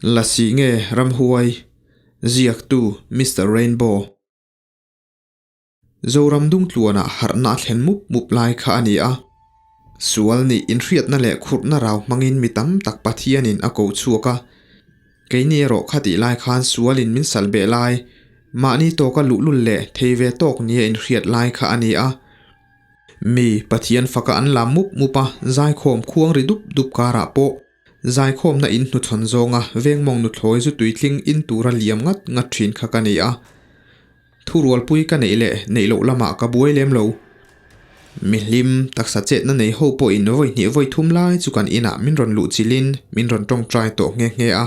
Lasi nge ramhuai? Ziaktu Mister Rainbow. Zoram dungtluanah harhna a thlen mup mup lai kha a ni a. Sual nih inhriatna leh khurhna rau hmangin mi tam tak Pathianin a ko chhuak a. Keini erawh khatih lai khan sualin min sal beh lai, mahni tawka luhlul leh thei ve tawk nia inhriat lai kha a ni a. Mi Pathian faka an lam mup mup a, zaikhawm khuang ri dup dup karah pawh zaikhawmna in hnuchhawn zawnga vengmawng nuthlawi zu tuitling in tura liam ngat ngat thin kha ka ni a. Thurualpui ka neih leh neih loh lamah ka buai lem lo. Mi hlim, taksa chetna nei ho pawhin vawi hnih vawi thum lai chu kan inah min rawn luh chilhin min rawn tawngtai tawh nghe nghe a.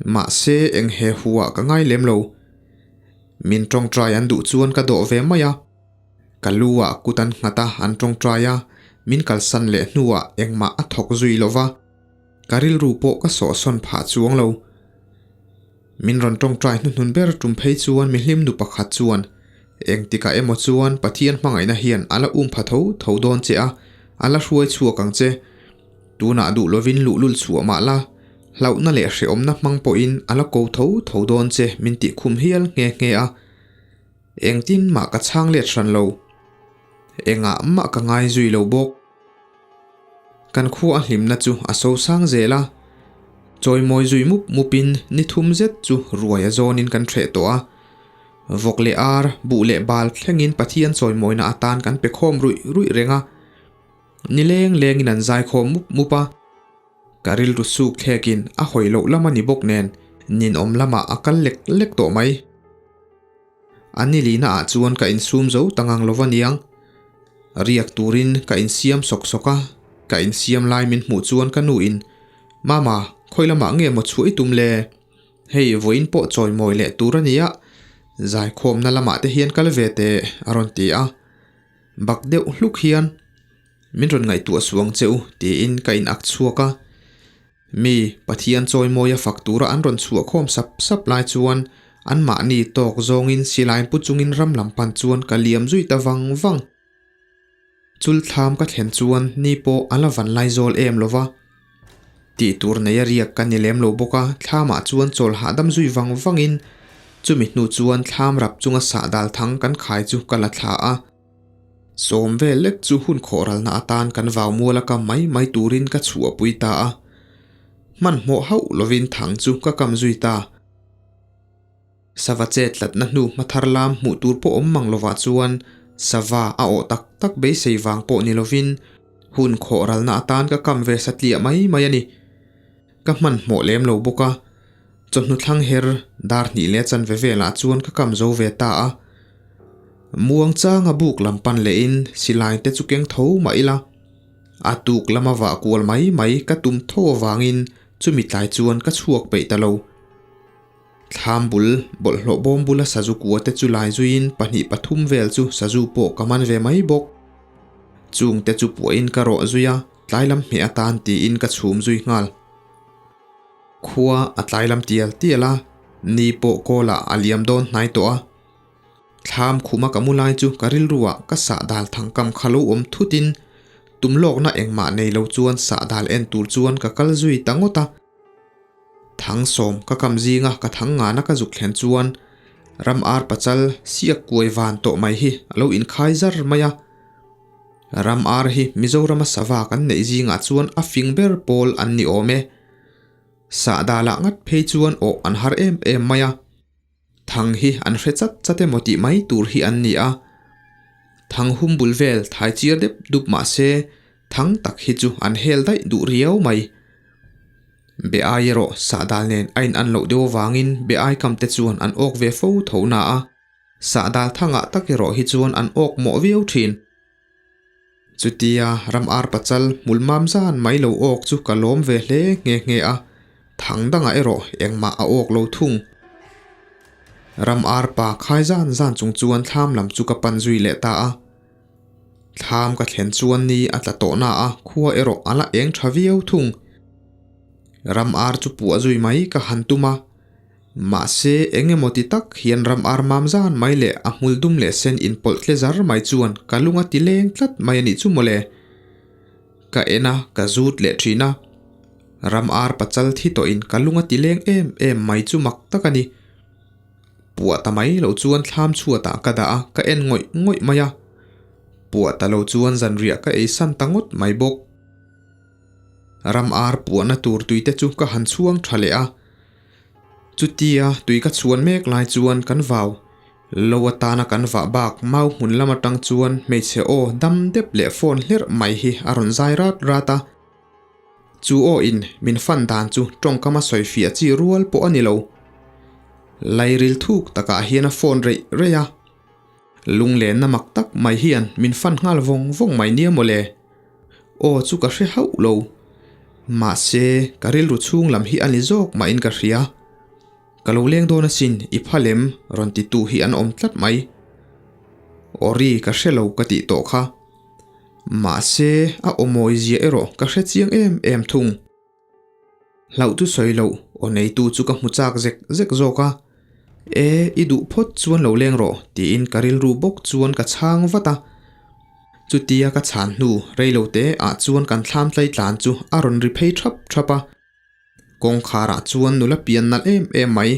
Mahse eng he huah ka ngai lem lo. Min tawngtai an duh chuan ka dawh ve mai a. Ka lu ah kut an nghat a, an tawngtai a, min kalsan leh hnuah engmah a thawk zui lo va. Ka rilru pawh ka sawhsawn phah chuang lo. Min rawn tawngtai hnuhnun ber tum phei chuan mihlim nu pakhat chuan, Engtikah emaw chuan Pathian hmangaihna hian a la um pha tho tho dawn che a, a la hruai chhuak ang che. Tunah duh lovin luhlul chhuah mah la, hlauhna leh hrehawmna hmang pawhin a la ko tho tho dawn che min tih khum hial nghe nghe a. Engtin mah ka chhang let hran lo. Engah mah ka ngai zui lo bawk. Kan khua a hlimna chu a so sang zel a, chawimawi zui mup mupin ni thum zet chu ruai a zawnin kan hreh tawh a. Vawk leh ar, buh leh bal thlengin Pathian chawimawina atan kan pe khawm ruih ruih reng a. Ni leng lengin an zai khawm mup mup a. Ka rilru suk thlekin a hawi loh lam a ni bawk nen ninawm lamah a kal lek lek tawh mai. A ni lihna ah chuan ka insum zo ta ngang lova niang. Riak turin ka insiam sawk sawk a, ka insiam lai min hmuh chuan ka nu in, Mama, khawi lamah nge maw chhuah i tum le? Hei vawiin pawh chawimawi leh tur a nia, zaikhawmna lamah te hian kal ve teh, a rawn ti a. Bak deuh hluk hian, Min rawn ngaihtuah suang che u, tiin ka in ak chhuak a. Mi, Pathian chawimawia fak tura an rawn chhuah khawm sap sap lai chuan anmahni tawk zawngin silai pu chungin ram lam pan chuan ka liam zui ta vang vang. Chul thlam ka thlen chuan ni pawh a la van lai zawl em lova. Tih tur nei a riak ka ni lem lo bawk a, thlamah chuan chawl hahdam zui vang vangin chumi hnu chuan thlam rap chunga sahdal thang kan khai chu ka la thla a. Sawm vel lek chu hun khawhralna atan kan vau mual a kam mai mai turin ka chhuahpui ta a. Hmanhmawh hauh lovin thang chu ka kam zui ta. Sava chet tlatna hnu hmathar lam hmuh tur pawh awm mang lovah chuan sava a awh tak tak beisei vang pawh ni lovin hun khawhralna atan ka kam ve satliah mai mai a ni. Ka hmanhmawh lem lo bawk a, chawhnu thlang her dar hnih leh chanve velah chuan ka kam zo ve ta a. Muang changa buk lam pan lehin silai te chu keng tho mah ila, a tuk lama vah kual mai mai ka tum tho avangin chumi tlai chuan ka chhuak peih ta lo. Thlam bul bawlhhlawh bawm bula sazu kua te chu lai zuiin pahnih pathum vel chu sazu pawh ka man ve mai bawk. Chung te chu puahin ka rawh zui a. Tlai lam hmeh atan tiin ka chhum zui nghal. Khua a tlai lam tial tial a, ni pawh kawlah a liam dawn hnai tawh a. Thlam khuma ka mu lai chu ka rilruah ka sahdal thangkam kha lo awm thutin tum lawkna engmah nei lo chuan sahdal en tur chuan ka kal zui ta ngawt a. Thang sawm ka kam zinga ka thang ngana ka zuk thlen chuan ram ar pachal siak kuai van tawh mai hi a lo inkhai zar mai a. Ram ar hi Mizorama sava kan neih zingah chuan a fing ber pawl an ni awm e. Sahdalah ngat phei chuan awh an har em em mai a. Thang hi an hre chat chat emaw tih mai tur hi an ni a. Thang hum bul vel thai chiar dep dup mah se thang tak hi chu an hel daih duh riau mai. Be ai erawh sahdal nen a in an loh deuh avangin be ai kam te chuan an awk ve fo tho na a. Sahdal thangah tak erawh hi chuan an awk mawh viau thin. Chutia ram ar pachal hmul mam zan mai lo awk chu ka lawm ve hle nghe nghe a, thang dangah erawh engmah a awk lo thung. Ram ar pa khai zan zan chung chuan thlam lam chu ka pan zui leh ta a. Thlam ka thlen chuan ni a tla tawh na a, khua erawh a la eng tha viau thung. Ram ar chu puah zui mai ka han tum a. Mahse, eng emaw ti tak hian ram ar mam zan mai leh a hmul dum leh sen inpawlh tle zar mai chuan ka lung a ti leng tlat mai a nih chu mawle. Ka en a, ka zut leh thin a. Ram ar pachal thi tawhin ka lung a ti leng em em mai chu mak tak a ni. Puah ta mai lo chuan thlam chhuatah ka dah a, ka en ngawih ngawih mai a. Puah ta lo chuan zanriah ka ei san ta ngawt mai bawk. Ram ar puahna tur tuite chu ka han chhuang tha leh a. Chutia tui ka chhuan mek lai chuan kan vau. Lo atana kan vah bak mau hmun lam atang chuan hmeichhe aw dam dep leh phone hlerh mai hi a rawn zai rat rat a. Chu aw in min fan dan chu tawngkam a sawi fiah chi rual pawh a ni lo. Lairil thuk takah hian a phone reih reih a. Lunglenna mak tak mai hian min fan nghal vawng vawng mai nia mawle. Aw chu ka hre hauh lo. Mahse ka rilru chhung lam hi a ni zawk mahin ka hria. Ka lo leng dawn asin, i pha lem rawn ti tu hi an awm tlat mai. Awri ka hre lo ka tih tawh kha. Mahse a awmawi zia erawh ka hre chiang em em thung. Hlauh chu sawi loh, aw neitu chu ka hmu chak zek zek zawk a. E, i duh phawt chuan lo leng rawh tiin ka rilru bawk chuan ka chhang vat a. Chutia ka chhan hnu reilote ah chuan kan thlam tlai tlan chu a rawn ri phei thap thap a. Kawngkharah chuan nula pian nalh em em mai,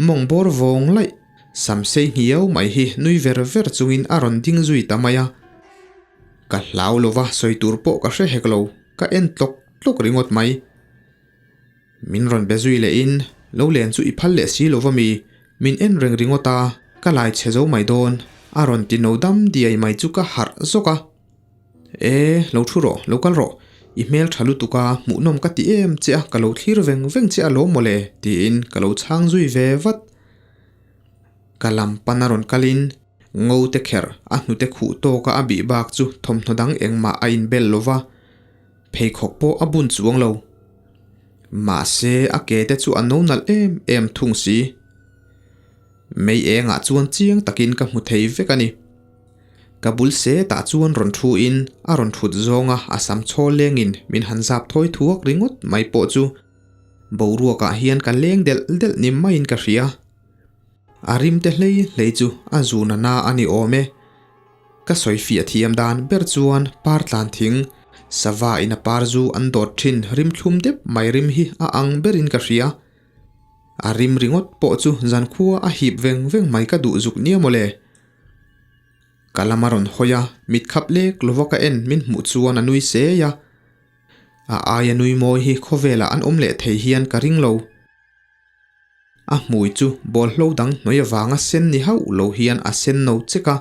mawng bawr vawng laih, sam sei hniau mai hi nui ver ver chungin a rawn ding zui ta mai a. Ka hlau lova sawi tur pawh ka hre hek lo, ka en tlawk tlawk ringawt mai. Min rawn be zui lehin, Lo len chu i phal leh si lova mi, min en reng ringawt a, ka lai chhe zo mai dawn, a rawn ti no dam diai mai chu ka harh zawk a. E, lo thu rawh, lo kal rawh, i hmel tha lutuk a, hmuhnawm ka ti em che a, ka lo thlir veng veng che a lawm mawle, tiin ka lo chhang zui ve vat. Ka lam pan a rawn kalin ngo te kherh a hnute khuh tawka a bih bak chu thawmhnaw dang engmah a inbel lo va, pheikhawk pawh a bun chuang lo. Mahse, a ke te chu a no nalh em em thung si. Mei engah chuan chiang takin ka hmu thei vek a ni. Ka bul setah chuan rawn thu in a rawn thut zawnga a sam chhawl lengin min han zap thawi thuak ringawt mai pawh chu boruakah hian ka leng delh delh ni maiin ka hria. A rim te hlei hlei chu a zun a na a ni awm e. Ka sawi fiah thiam dan ber chuan par tlan thing, sava in a par zu an dawt thin rim thlum dep mai rim hi a ang berin ka hria. A rim ringawt pawh chu zankhua a hip veng veng mai ka duh zuk nia mawle. Ka lam a rawn hawi a, mit khap lek lova ka en min hmuh chuan a nui sei a. A aia nui mawi hi khawvelah an awm leh thei hian ka ring lo. A hmui chu bawlhlo dang hnuai avanga sen ni hauh lo hian a sen no chek a.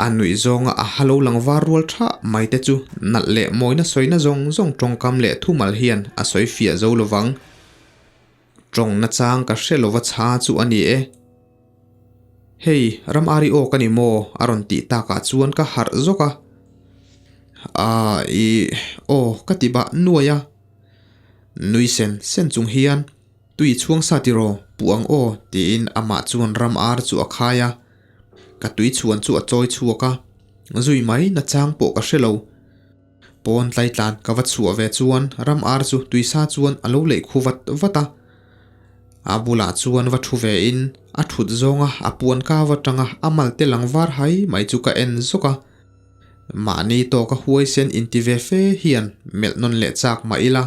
A nuih zawnga a ha lo lang var rual tha mai te chu nalh leh mawina sawina zawng zawng tawngkam leh thumal hian a sawi fiah zo lovang. Tawng nachang ka hre lova chha chu a ni e. Hei, ram ari aw ka ni maw? a rawn tih takah chuan ka harh zawk a. Aa, i, aw ka ti bah nuai a. Nui sen sen chung hian, Tui chhuang sa tiraw, puh ang aw, tiin amah chuan ram ar chu a khai a. Ka tui chhuan chu a chawi chhuak a, zui mai nachang pawh ka hre lo. Pawn tlaitlan ka va chhuah ve chuan ram ar chu tuisa chuan a lo leih khu vat vat a. A bulah chuan va thu ve in a thut zawnga a puan kau atanga a mal te lang var hai mai chu ka en zawk a. Mahni tawka huaisen inti ve fe hian melh nawn leh chak mah ila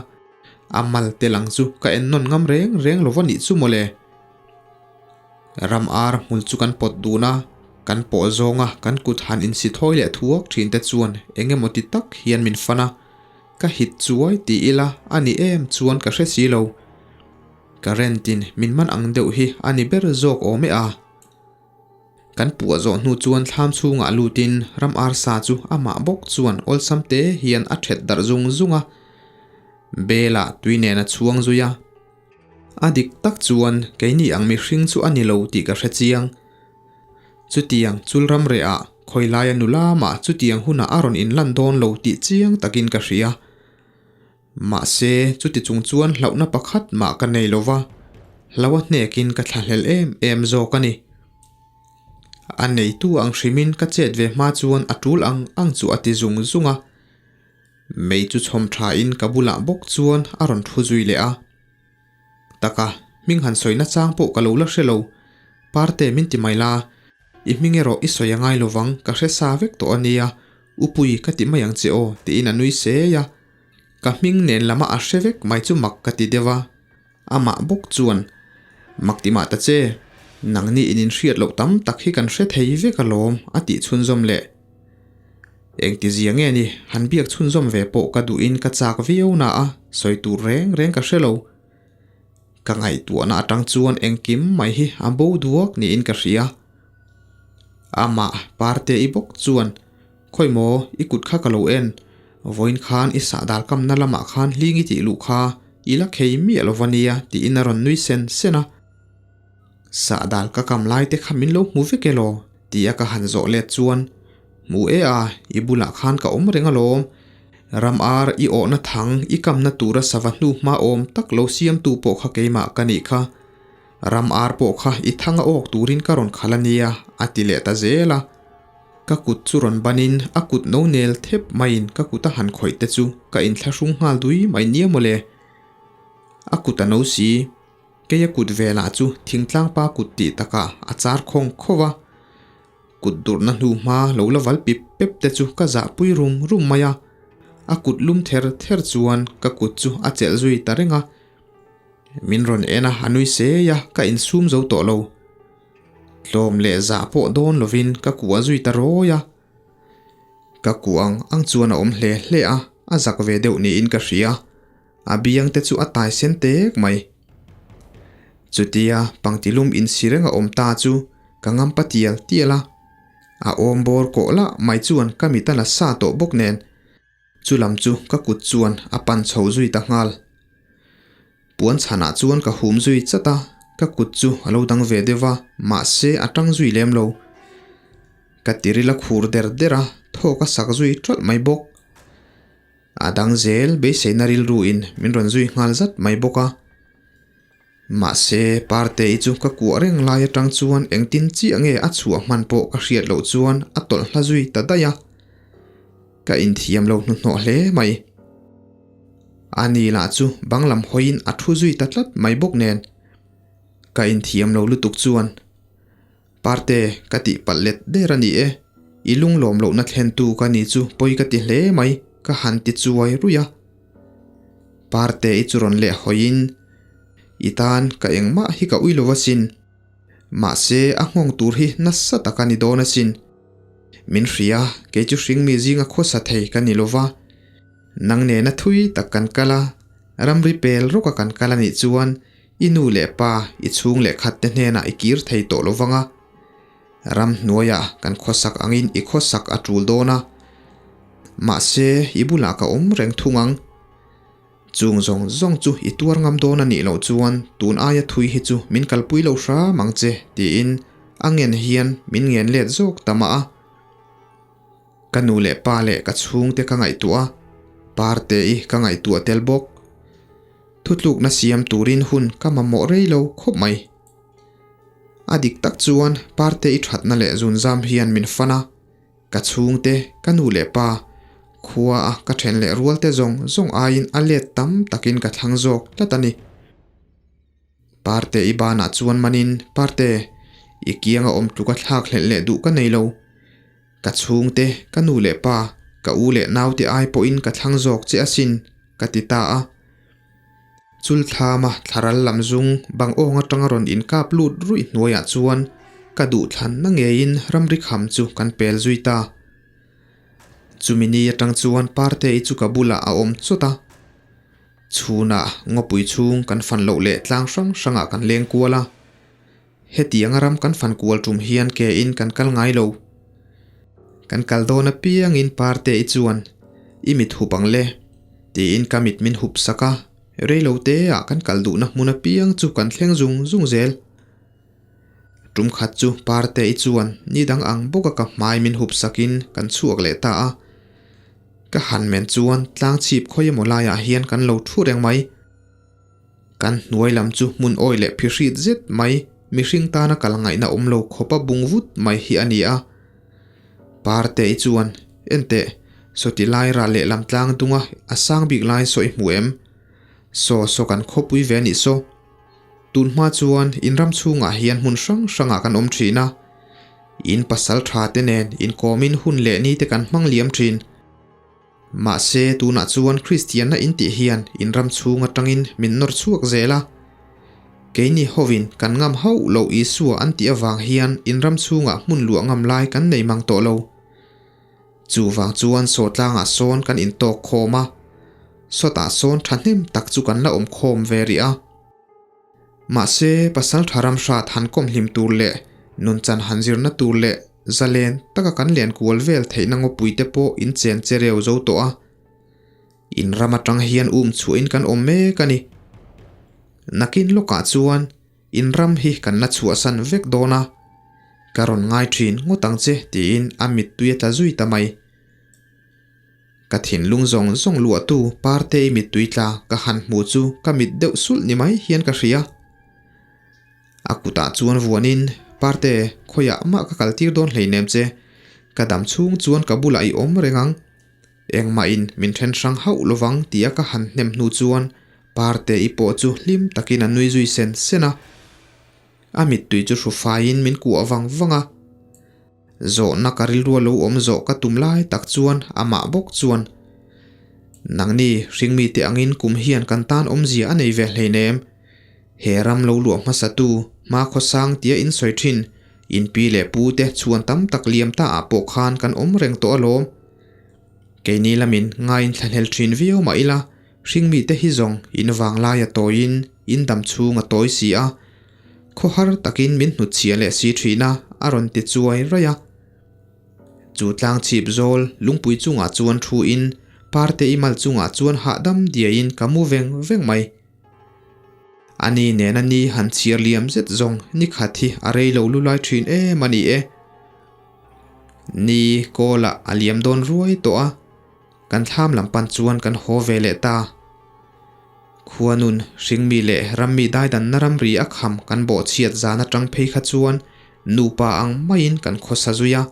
a mal te lang chu ka en nawn ngam reng reng lo va nih chu mawle. Ram ar hmul chu kan pawt dun a, kan pawh zawnga kan kut han insi thawi leh thuak thin te chuan eng emaw ti tak hian min fan a, ka hit chuai ti ila a ni em chuan ka hre si lo. Current in min man ang deuh hi a ni ber zawk awm e a. Kan puah zawh hnu chuan thlam chhungah lutin ram ar sa chu amah bawk chuan awlsam te hian a thet darh zung zung a, bel ah tui nen a chhuang zui a. A dik tak chuan keini ang mihring chu a ni lo tih ka hre chiang. Chutiang chul ram reh ah khawi laia nula mah chutiang hunah a rawn inlan dawn lo tih chiang takin ka hria. Mahse chuti chung chuan hlauhna pakhat mah ka nei lova, hlo a hnekin ka thlahlel em em zawk a ni. A neitu ang hrimin ka chet ve hma chuan a tul ang ang chu a ti zung zung a. Mei chu chhawm tha in ka bulah bawk chuan a rawn thu zui leh a. Taka, hming han sawi nachang pawh ka lo la hre lo. Parte min ti mai la, i hming erawh i sawi a ngai lovang ka hre sa vek tawh a nia, Upui ka ti mai ang che aw tiin a nui sei a. Ka hming nen lama a hre vek mai chu mak ka ti deuh a. Amah bawk chuan, Mak ti mah ta che, nangni in inhriat loh tam tak hi kan hre thei vek alawm a tih chhunzawm leh. Engti zia nge ni, han biak chhunzawm ve pawh ka duhin ka chak viau na a, sawi tur reng reng ka hre lo. Ka ngaihtuahna atang chuan engkim mai hi a bo duak niin ka hria. Amah Parte-i bawk chuan, Khawi maw, i kut kha ka lo en, vawiin khan i sahdal kamna lamah khan hling i tih luh kha i la khei miah lo va nia tiin a rawn nui sen sen a. Sahdal ka kam lai te kha min lo hmu vek elaw? tia ka han zawh let chuan, Hmu e a, i bulah khan ka awm reng alawm. Ram ar i awhna thang i kamna tura sava hnu hma awm tak lo siamtu pawh kha keimah ka nih kha. Ram ar pawh kha i thanga awk turin ka rawn khalh a nia, a ti leh ta zel a. Ka kut chu rawn banin a kut no nel thep maiin ka kut a han khawih te chu ka inthlahrung nghal dui mai nia mawle. A kut a no si. Kei a kut velah chu thingtlang pa kut tih takah a char khawng khawv a. Kut durhna hnu hma lo la val pip pep te chu ka zahpui rum rum mai a. A kut lum ther ther chuan ka kut chu a chelh zui ta reng a. Min rawn en a, a nui sei a, ka insum zo tawh lo. Tlawm leh zah pawh dawn lovin ka kuah zui ta rawi a. Ka kuah ang ang chuan a awm hle hle a, a zak ve deuh niin ka hria. A biang te chu a tai sen tek mai. Chutia pangtilum insi reng a awm ta chu ka ngampa tial tial a. A awm bawr kawh lah mai chuan ka mit a la sa tawh bawk nen. Chu lam chu ka kut chuan a pan chho zui ta nghal. Puan chhanah chuan ka hum zui chat a, ka kut chu a lo dang ve deuh va, mahse a tang zui lem lo. Ka tiril a khur der der a, thawk a sak zui ṭalh mai bawk. A dang zel beiseina rilruin min rawn zui nghal zat mai bawk a. Mahse, Parte-i chu ka kuah reng lai atang chuan engtin chiah nge a chhuah hman pawh ka hriat loh chuan a tawlh hla zui ta daih a. Ka inthiam lo hnuhnawh hle mai. Ani lah chu bang lam hawiin a thu zui ta tlat mai bawk nen. Ka inthiam lo lutuk chuan, Parte, ka tih palh let der a ni e. I lunglawm lohna thlentu ka ni chu pawi ka ti hle mai, ka han ti chuai ruih a. Parte i chu rawn leh hawiin, I tan ka engmah hi ka ui lo asin. Mahse, a nghawng tur hi nasa tak a ni dawn asin. Min hria, kei chu hringmi zinga khawsa thei ka ni lo va. Nang nena thui tak kan kal a, ramri pel rawka kan kal a nih chuan i nu leh pa i chhung leh khat te hnenah i kir thei tawh lo vang a. Ramhnuaiah kan khawsak angin i khawsak a tul dawn a, mahse i bulah ka awm reng thung ang. Chung zawng zawng chu i tuar ngam dawn a nih loh chuan tun aia thui hi chu min kalpui lo hram ang che tiin a ngen hian min ngen let zawk ta mah a. Ka nu leh pa leh ka chhungte ka ngaihtuah a, Parte-i ka ngaihtuah tel bawk. Thutlukna siam turin hun ka mamawh rei lo khawp mai. A dik tak chuan Parte-i thatna leh zunzam hian min fan a, ka chhungte, ka nu leh pa, khua a ka then leh rualte zawng zawng aiin a let tam takin ka thlang zawk tlat a ni. Parte i banah chuan manin, Parte, i kianga awm tluka thlak hlelh leh duh ka nei lo. Ka chhungte, ka nu leh pa, ka u leh naute ai pawhin ka thlang zawk che asin, ka ti ta a. Chulthlama thlaral lam zung bang awng atanga rawn inkap lut ruih hnuaiah chuan ka duhthlanna ngeiin ramri kham chu kan pel zui ta. Chumi ni atang chuan Parte-i chu ka bulah a awm chawt a. Chhunah ngawpui chhung kan fan loh leh tlang hrang hrangah kan leng kual a. Hetianga ram kan fan kual tum hian ke in kan kal ngai lo. Kan kal dawn apiangin Parte-i chuan, I mit hup ang le, tiin ka mit min hup sak a, reilo te ah kan kal duhna hmun apiang chu kan thleng zung zung zel. Tum khat chu Parte-i chuan ni dang ang bawka ka hmai min hup sakin kan chhuak leh ta a. Ka han men chuan tlang chhip khawi emaw laiah hian kan lo thu reng mai. Kan hnuai lam chu hmun awi leh phihrit zet mai, mihring tana kal ngaihna awm lo khawpa bung vut mai hi a ni a. Parte-i chuan, Enteh, sawti lai ral lehlam tlang dunga a sang bik lai saw i hmu em? Saw saw kan khawpui ve a nih saw. Tun hma chuan in ram chhungah hian hmun hrang hrangah kan awm thin a. In pasal tha te nen inkawmin hun leh ni te kan hmang liam thin. Mahse, tunah chuan Kristianna in tih hian in ram chhung atangin min nawr chhuak zel a. Keini hovin kan ngam hauh loh Isua an tih avang hian in ram chhungah hmun luah ngam lai kan nei mang tawh lo. Chuvang chuan sawtlangah sawn kan intawk khawm a, sawtah sawn thahnem tak chu kan la awm khawm ve rih a. Mahse, pasal tha ram hrat han kawm hlim tur leh nunchan han zirna tur leh zalen taka kan len kual vel theihna ngawpui te pawh in chen che reu zo tawh a. In ram atang hian um chhuahin kan awm mek a ni. Nakin lawkah chuan in ram hi kan la chhuahsan vek dawn a, ka rawn ngai thin ngawt ang che tiin a mittui a tla zui ta mai. Ka thinlung zawng zawng luahtu Partei mittui tla ka han hmu chu ka mit deuh sulh ni mai hian ka hria. A kutah chuan vuanin, Parte, khawiah mah ka kaltir dawn hleinem che. Ka dam chhung chuan ka bulah i awm reng ang. Engmahin min then hrang hauh lovang tia ka han hnem hnu chuan Parte-i pawh chu hlim takin a nui zui sen sen a. A mittui chu hru faiin min kuah vang vang a. Zawhna ka rilru a lo awm zawh ka tum lai tak chuan amah bawk chuan, Nangni hringmite angin kum hian kan tan awmzia a nei ve hleinem. He ram lo luah hmasatu hmakhawsang tia in sawi thin, in pi leh pu te chhuan tam tak liam ta ah pawh khan kan awm reng tawh alawm. Keini lamin ngaiin thlahlel thin viau mah ila, hringmite hi zawng in vanglai a tawiin in dam chhung a tawi si a, Khawhar takin min hnutchhiah leh si thin a, a rawn ti chuai raih a. Chu tlang chhip zawl lungpui chungah chuan thu in Parte i mal chungah chuan hahdam diaiin ka mu veng veng mai. A ni nena ni han chhiar liam zet zawng ni khat hi a rei lo lulai thin em a ni e. Ni kawlah a liam dawn ruai tawh a. Kan thlam lam pan chuan kan haw ve leh ta. Khuanun, hringmi leh rammi daidanna ramri a kham kan bawhchhiat zan atang phei kha chuan nupa ang maiin kan khawsa zui a.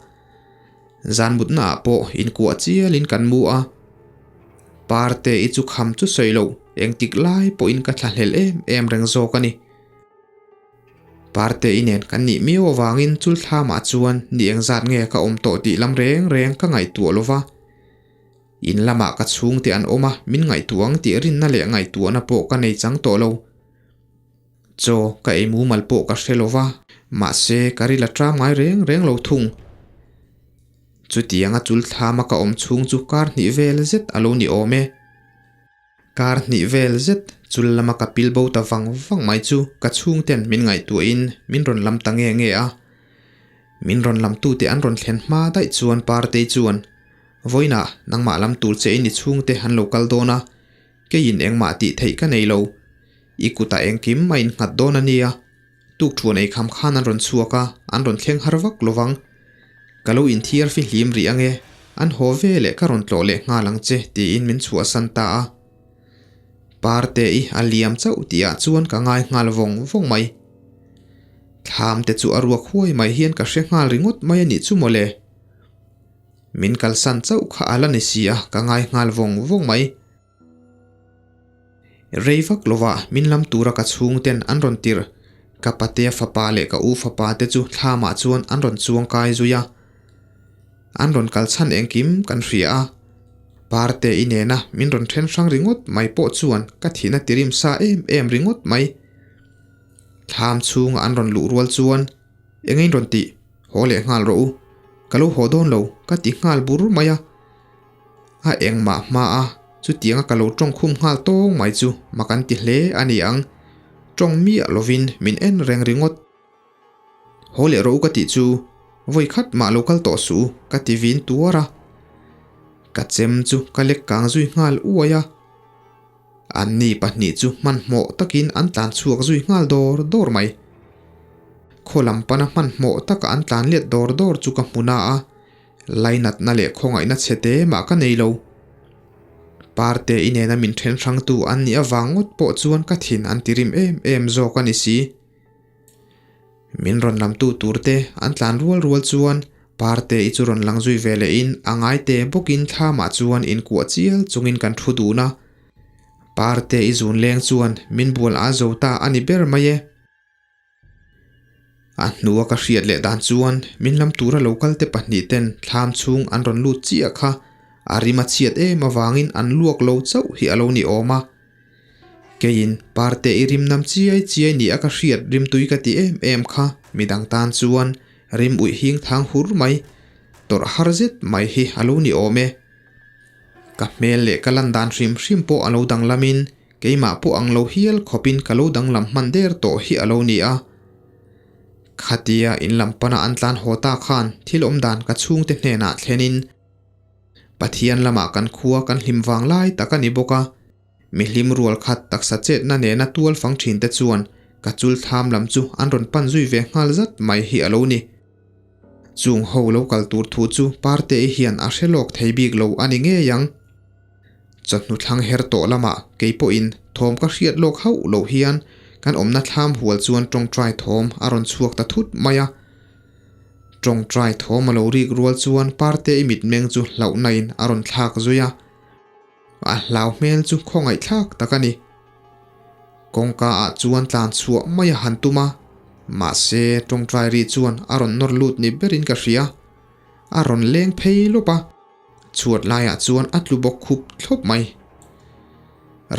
Zan mutna ah pawh inkuah chialin kan mu a. Parte i chu kham chu sawi loh engtik lai pawhin ka thlahlel em em reng zawk a ni. Parte i nen kan nih miau avangin chulthlamah chuan ni engzat nge ka awm tawh tih lam reng reng ka ngaihtuah lo va. In lamah ka chhungte an awm a, min ngaihtuah ang tih rinna leh ngaihtuahna pawh ka nei chang tawh lo. Chaw ka ei mumal pawh ka hre lo va, mahse ka ril a ṭam ngai reng reng lo thung. Chutianga chulthlama ka awm chhung chu kar hnih vel zet a lo ni awm e. Kar hnih vel zet chul lama ka pil bo ta vang vang mai chu ka chhungten min ngaihtuahin min rawn lam ta nge nge a. Min rawn lamtute an rawn thlen hma daih chuan Partei chuan, Vawiinah nangmah lam tur che in i chhungte an lo kal dawn a, keiin engmah tih theih ka nei lo. I kutah engkim a innghat dawn a nia. Tukthuan ei kham khan an rawn chhuak a, an rawn thleng har vak lo vang. Ka lo inthiar fihlim rih ange, an haw ve leh ka rawn tlawh leh nghal ang che tiin min chhuahsan ta a. Parte i a liam chauh tihah chuan ka ngai nghal vawng vawng mai. Thlam te chu a ruak huai mai hian ka hre nghal ringawt mai a nih chu mawle. Min kalsan chauh kha a la ni si a, ka ngai nghal vawng vawng mai. Rei vak lovah min lam tura ka chhungten an rawn tirh. Ka patea fapa leh ka u fapa te chu thlamah chuan an rawn chuang kai zui a. An rawn kal chhan engkim kan hria a. Parte i nena min rawn then hrang ringawt mai pawh chuan ka thihna tirim sa em em ringawt mai. Thlam chhunga an rawn luh rual chuan Engein rawn tih? Haw leh nghal rawh u. Ka lo haw dawn lo ka ti nghal bur mai a. A engmah hma a, chutianga ka lo tawng khum nghal tawng mai chu mak an ti hle a ni ang. Tawng miah lovin min en reng ringawt. Haw leh rawh u ka tih chu vawi khat mah lo kal tawh suh u ka ti vin tuar a. Ka chem chu ka lek kang zui nghal uai a. Anni pahnih chu hmanhmawh takin an tlan chhuak zui nghal dawr dawr mai. Khaw lam pana hmanhmawh taka an tlan let dawr dawr chu ka hmu na a. Lainatna leh khawngaihna chhe te mah ka nei lo. Parte i nena min then hrangtu an nih avang ngawt pawh chuan ka thin an ti rim em em zawk a ni si. Min rawn lamtu turte an tlan rual rual chuan Parte i chu rawn lang zui ve lehin a ngaite bawkin thlamah chuan inkuah chial chungin kan thu dun a. Parte i zun leng chuan min bual a zo ta a ni ber mai e. A hnua ka hriat leh dan chuan min lam tura lo kal te pahnih ten thlam chhung an rawn lut chiah kha. A rim a chhiat em avangin an luak lo chauh hi a lo ni awm a. Keiin Parte i rim nam chiai chiai ni a ka hriat rimtui ka ti em em kha midang tan chuan rim uih hing thang hur mai, tawrh har zet mai hi a lo ni awm e. Ka hmel leh ka lan dan hrim hrim pawh a lo danglamin keimah pawh ang lo hial khawpin ka lo danglam hman der tawh hi a lo ni a. Khatia in lam pana an tlan haw ta khan thil awm dan ka chhungte hnenah thlenin Pathian lamah kan khua kan hlim vang lai tak a ni bawk a, mi hlim rual khat taksa chetna nena tual fang thinte chuan ka chul thlam lam chu an rawn pan zui ve nghal zat mai hi a lo ni. Chung ho lo kal tur thu chu Parte-i hian a hre lawk thei bik lo a ni ngei ang. Chawhnu thlang her tawh lamah kei pawhin thawm ka hriat lawk hauh loh hian kan awmna thlam hual chuan tawngtai thawm a rawn chhuak ta thut mai a. Tawngtai thawm a lo rik rual chuan Parte-i mitmeng chu hlauhnain a rawn thlak zui a. A hlau hmel chu khawngaihthlak tak a ni. Kawngka ah chuan tlan chhuah mai a han tum a, mahse tawngtai ri chuan a rawn nawr lut ni berin ka hria. A rawn leng phei lawp a, chhuat laiah chuan a tlu bawk khup thlawp mai.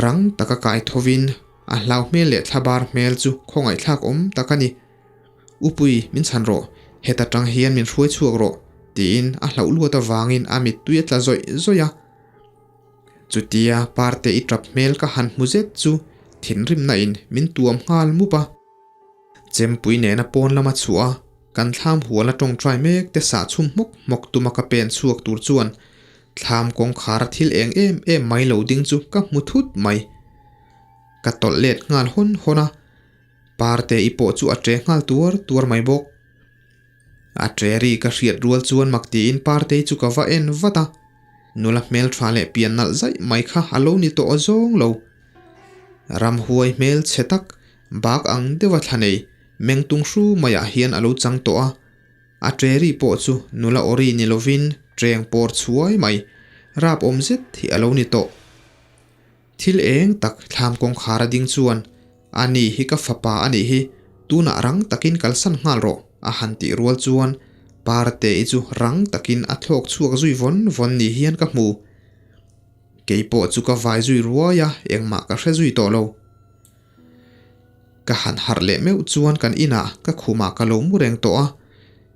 Rang taka kai thovin a hlau hmel leh thlabar hmel chu khawngaihthlak awm tak a ni. Upui, min chhan rawh, heta tang hian min hruai chhuak rawh, tiin a hlauh luat avangin a mittui a tla zawih zawih a. Chutia Parte i tap hmel ka han hmu zet chu thinrimna in min tuam nghal mup a. Chempui nena pawn lama chhuah a, kan thlam hual a tawngtai mek te sah chhum hmawk hmawk tuma ka pen chhuak tur chuan thlam kawngkhar a thil eng em em mai lo ding chu ka hmu thut mai. Ka tawlh let nghal hawn hawn a, Parte i pawh chu a ṭe nghal tuar tuar mai bawk. A ṭe ri ka hriat rual chuan mak tiin Partei chu ka va en vat a, nula hmelṭha leh pian nalh zaih mai kha a lo ni tawh zawng lo. Ramhuai hmel chhe tak, bak ang deuha thla nei, meng tung hru maiah hian a lo chang tawh a. A ṭe ri pawh chu nula awri ni lovin ṭeng pawr chhuai mai, rap awm zet hi a lo ni tawh. Thil eng tak thlam kawngkhar a ding chuan, A ni hi ka fapa a nih hi, tunah rang takin kalsan nghal rawh, a han tih rual chuan Parte-i chu rang takin a thlawk chhuak zui vawn vawn ni hian ka hmu. Kei pawh chu ka vai zui ruai a, engmah ka hre zui tawh lo. Ka han harh leh meuh chuan kan inah ka khumah ka lo mu reng tawh a,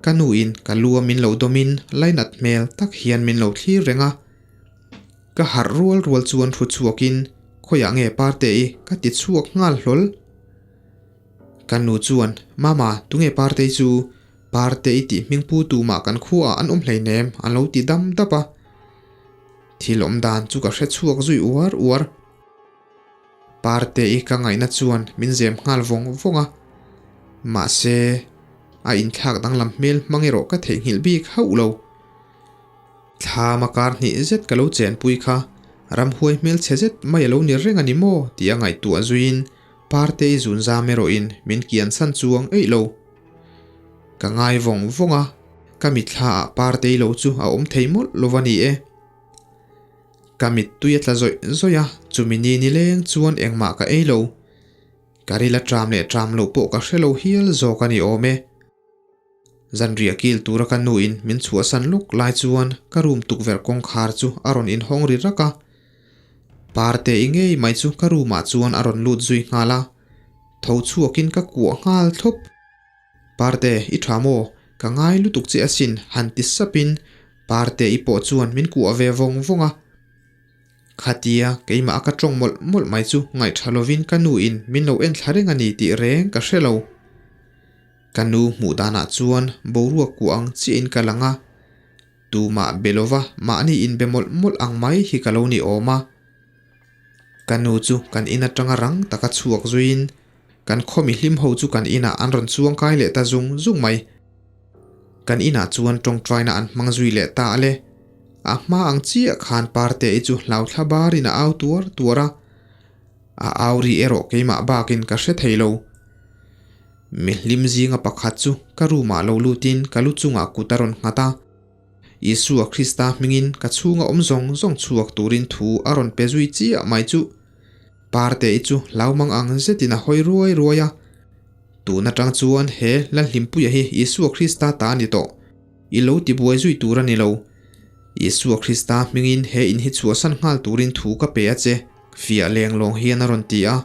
ka nuin ka lu a min lo dawmin lainat hmel tak hian min lo thlir reng a. Ka harh rual rual chuan thu chhuakin khawiah nge Parte-i ka ti chhuak nghal hlawl. Ka nu chuan, Mama, tunge Parte-i chu? Parte-i tih hming pu tumah kan khuaah an awm hleinem an lo ti dam dap a. Thil awm dan chu ka hre chhuak zui uar uar. Parte-i ka ngaihna chuan min zem nghal vawng vawng a. Mahse, a inthlak danglam hmel hmang erawh ka theihnghilh bik hauh lo. Thlam a kar hnih zet ka lo chenpui kha ramhuai hmelchhe zet mai a lo ni reng a ni maw tih a ngaihtuah zuiin Partei zun zam erawhin min kian san chuang eih lo. Ka ngai vawng vawng a, ka mitthla ah Partei lo chu a awm thei mawlh lo va ni e. Ka mittui a tla zawih zawih a, chumi ni nileng chuan engmah ka ei lo. Ka ril a tram leh tram loh pawh ka hre lo hial zawk a ni awm e. Zanriah kil tura ka nuin min chhuahsan lawk lai chuan ka room tukverh kawngkhar chu a rawn inhawng ri rak a. Parte i ngei mai chu ka room ah chuan a rawn lut zui nghal a, tho chhuakin ka kuah nghal thlawp. Parte, i tha maw? Ka ngai lutuk che asin han ti sapin Parte i pawh chuan min kuah ve vawng vawng a. Khatia keimah a ka tawng mawlh mawlh mai chu ngaihṭha lovin ka nuin min lo en thla reng a ni tih reng ka hre lo. Ka nu hmuh danah chuan boruak kuah ang chiahin ka lang a, tumah be lova mahni inbe mawlh mawlh ang mai hi ka lo ni awm a. Ka nu chu kan in atanga rang taka chhuak zuiin kan khaw mihlim ho chu kan inah an rawn chuang kai leh ta zung zung mai. Kan inah chuan tawngtaina an hmang zui leh ta a le. A hma ang chiah khan Parte-i chu hlauthla barin a au tuar tuar a. A au ri erawh keimah bakin ka hre thei lo. Mihlim zinga pakhat chu ka room ah lo lutin ka lu chungah kut a rawn nghat a. Isua Krista hmingin ka chhunga awm zawng zawng chhuak turin thu a rawn pe zui chiah mai chu. Parte-i chu hlaumang ang zetin a hawi ruai ruai a. Tun atang chuan he Lalhlimpuia hi Isua Krista ta a ni tawh. I lo tibuai zui tur a ni lo. Isua Krista hmingin he in hi chhuahsan nghal turin thu ka pe a che, fiah leng lawng hian a rawn ti a.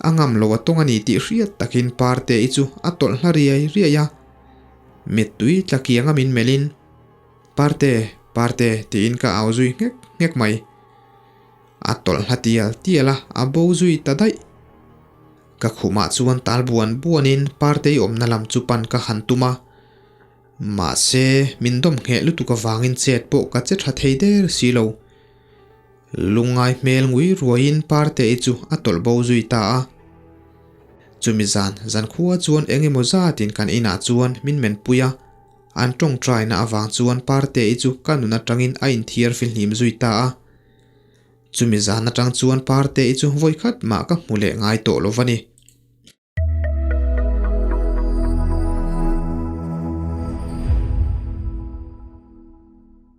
A ngam lo a tawng a ni tih hriat takin Parte-i chu a tawlh hla riai riai a. Mittui tla kianga min melhin, Parte, Parte tiin ka au zui nghek nghek mai. A tawlh hla tial tial a, a bo zui ta daih. Ka khumah chuan tal buan buanin Partei awmna lam chu pan ka han tum a. Mahse, min dawm ngheh lutuk avangin chet pawh ka che tha thei der si lo. Lungngai hmel ngui ruaiin Partei chu a tawlh bo zui ta a. Chumi zan zankhua chuan eng emaw zatin kan inah chuan min menpui a, an tawngtaina avang chuan Partei chu ka nun atangin a inthiar fihlim zui ta a. Chumi zan atang chuan Partei chu vawikhat mah ka hmu leh ngai tawh lo va ni.